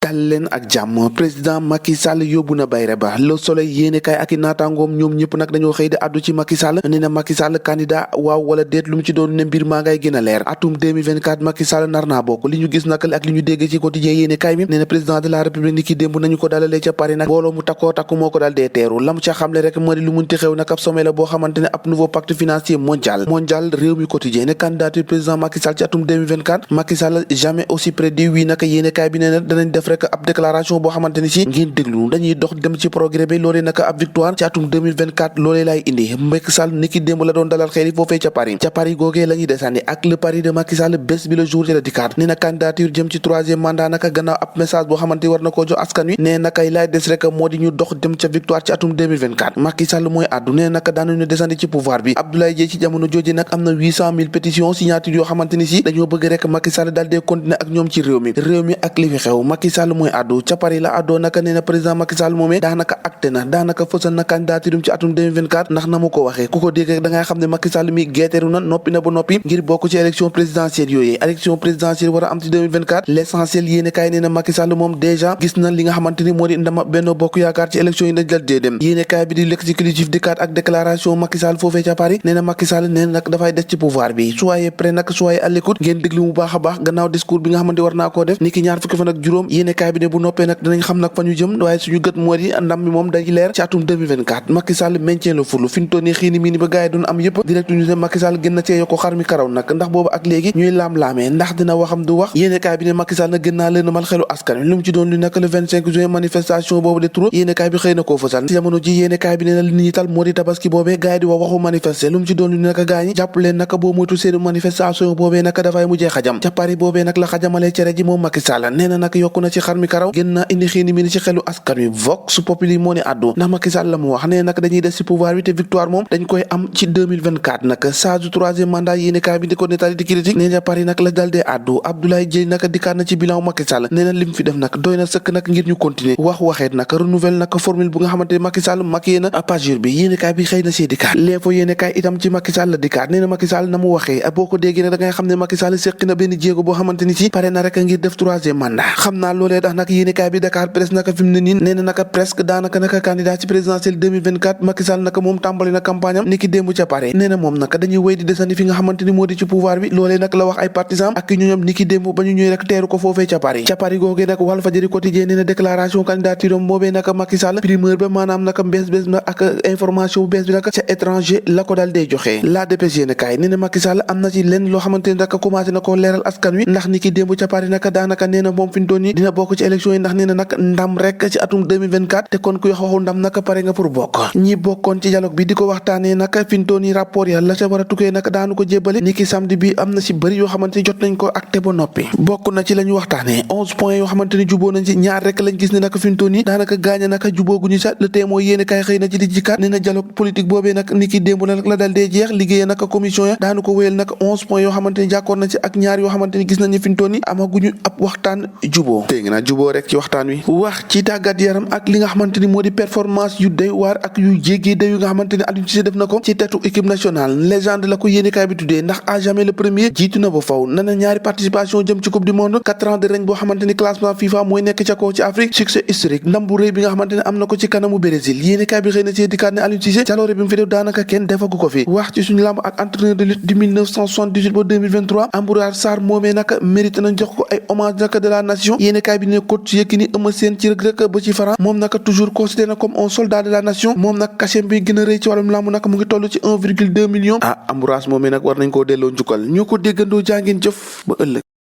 dal leen ak jàmm président Macky Sall yóbbu na bayre ba Le Soleil yéenekaay ak i naataangoom ñoom ñëpp nag dañoo xëy di addu ci Macky Sall nee na Macky Sall candidat waaw wala déet lu mu ci doon ne mbir maa ngay gën a leer atum 2024 Macky Sall nar naa bokk li ñu gis nag ak li ñu dégg ci quotidien yéenekaay mi nee na président de la république ni ki démb nañu ko dalalee ca Paris nag mbooloo mu takkoo takku moo ko dal dee teeru lam ca xamle rek moo di lu munti xew nag ab sommet la boo xamante ne ab nouveau pacte financier mondial réew mi quotidien ne candidature président Macky Sall ci atum 2024 Macky Sall jamais aussi près du oui nag yéenekaay bi nee na danañ def rek ab déclaration boo xamante ni si ngeen déglu dañuy dox dem ci progrès bi loolee nag ab victoire ci atum 2024 loolee laay indi Macky Sall niki démb la doon dalal xel yi foofee ca Paris googee la ñuy desandi ak le pari de Macky Sall bés bi le jour ci la dikkaat nee na candidature jëm ci troisième mandat naka gannaaw ab message boo xamante war na koo jox askan wi nee naka laay des rek moo di ñu dox dem ca victoire ci atum 2024 Macky Sall mooy addu nee naka daanañu desandi ci pouvoir bi Abdoulaye Dièye ci jamono jooju nag am na 800 000 pétitions signature yoo xamante ni si dañoo bëgg rek Macky Sall daal dee continuer ak ñoom ci réew mi ak li fi xew Macky Sall mooy addu ca Paris la addoo naka nee na président Macky Sall moomee daanaka acté na daanaka fësal na candidature ci atum 2024 ndax na mu ko waxee ku ko dégg rek da ngay xam ne Macky Sall mi geeteeru na noppi na ba noppi ngir bokk ci élection présidentielle yooyu élection présidentielle war a am ci 2024 l'essentiel yéene kaay nee na Macky Sall moom déjà gis na li nga xamante ni moo di ndama Benno Bokk Yaakaar ci élection yi na dal dee dem yéene kaay bi di l'exécutif di kat ak déclaration Macky Sall foofee ca Paris nee na Macky Sall nee na nag dafay des ci pouvoir bi soyez prêts nag soyez à l'écoute ngeen déglu mu baax a baax gannaaw discours bi nga xamante war naa koo def niki ñaar fukki fan ak juróom yéene kaay bi ne bu noppee nag dinañ xam nag fa ñu jëm waaye suñu gët moo di ndam mi moom day leer ci atum 2024 Macky Sall maintient le fulu fi ñu toll nii xiini mii ni ba gars yi doon am yëpp direct ñu ne Macky Sall gën na cee yokk xar mi karaw nag ndax boobu ak léegi ñuy laam-laamee ndax dina waxam du wax yéene kaay bi ne Macky Sall nag gën naa lëndëmal xelu askan wi lu mu ci doon lu nekk le 25 juin manifestation boobu de trop yéene kaay bi xëy na koo fësal ci jamono ji yéene kaay bi ne na li ñuy tal moo di tabaski boobee gars yi di wax waxu manifester lu mu ci doon lu nekk gars yi jàpp leen naka boo moytu seen manifestation boobee naka dafay mujjee xajam ca Paris boobee nag la xajamalee cere ji moom Macky Sall nee na nag yokku na ci xar mi karaw gën na indi xiini mi ni ci xelu askan wi vox populi moo ne addu ndax Macky Sall la mu wax nee nag dañuy des ci pouvoir bi te victoire moom dañ koy am ci 2024 nag saa du troisième mandat yéene kaay bi di ko nettali di critique nee na Paris nag la dal dee addu Abdoulaye Dièye nag dikkaat na ci bilan Macky Sall nee na lim fi def nag doy na sëkk nag ngir ñu continuer waxeet nag renouvelle nag formule bu nga xamante ne Macky Sall maquillé na pagure bi yéene kaay bi xëy na see dikkaat l'info yéene kaay itam ci Macky Sall la dikkaat nee na Macky Sall na mu waxee boo ko déggee nag da ngay xam ne Macky Sall séq na benn jéego boo xamante ni si pare na rek ngir def troisième mandat xam naa loolee tax nag yéene kaay bi Dakar Presse naka fi mu ne nii nee na naka presque daanaka naka candidat ci présidentielle 2024 Macky Sall naka moom tàmbali na campagne am ni ki démb ca Paris nee na moom naka dañuy wéy di desandi fi nga xamante ni moo di ci pouvoir bi loolee nag la wax ay partisans ak ki ñoom ni ki démb ba ñu ñëw rek teeru ko foofee ca Paris googee nag Walfadjri quotidien nee na déclaration candidature am boobee naka Macky Sall primeur ba maanaam naka bees na ak information bu bees bi naka ca étranger la ko daal dee joxe la dépêche yéen kaay nee na Macky Sall am na ci lenn loo xamante ni naka commencé na ko leeral askan wi ndax ni ki démb ca Paris naka daanaka nee na moom fi ñu doon nii dina bokk ci élection yi ndax nee na nag ndam rek ci atum 2024 te kon kuy waxu ndam naka pare nga pour bokk ñi bokkoon ci dialogue bi di ko waxtaanee naka fi ñu doon nii rapport ya la ca war a tukkee naka daanu ko jébbale ni ki samedi bi am na ci bëri yoo xamante ni jot nañ ko acté ba noppi bokk na ci la ñu waxtaanee 11 points yoo xamante ni juboo nañ ci ñaar rek lañ gis ne naka fi ñu doon nii daanaka gaaña naka jubooguñu sa le témoin yéene kaay xëy na ci di jikkaat nee na dialogue politique boobee nag ni ki démb la dal dee jeex liggéey naka commission ya daanu ko wéyal naka 11 points yoo xamante ni jàkkoor nañ ci ak ñaar yoo xamante ni gis nañu fi ñu toll nii amaguñu ab waxtaan juboo dégg naa juboo rek ci waxtaan wi wax ci tàggat yaram ak li nga xamante ni moo di performance yu doy waar ak yu jéggee day yu nga xamante ni Aliou Cissé def na ko ci tetu équipe nationale légende la ko yéenekaay bi tuddee ndax à jamais le premier jiitu na ba faw na ñaari participation jëm ci coupe du monde 4 ans de règne boo xamante ni classement FIFA mooy nekk ca kaw ci Afrique succès historique ndam bu rëy bi nga xamante ni am na ko ci kanamu Brésil yéenekaay bi xëy na ci dikkaat ne Aliou Cissé jaloore bi mu fi def daanaka kenn defagu ko fi wax ci suñu lamb ak entraîneur de lutte du 1978 ba 2023 Ambroise Sarr moomee naka mérité nañ jox ko ay hommage naka de la nation yéenekaay bi ne coach Yékini Eumeu Sène ci Reug ba ci Franc moom naka toujours considéré comme un soldat de la nation moom nag cachet bi gën a rëy ci wàllum lamb naka mu ngi toll ci 1,2 million Ambroise moomee nag war nañ koo delloo njukkal ñoo ko déggandoo jàngeen jëf ba ëllëg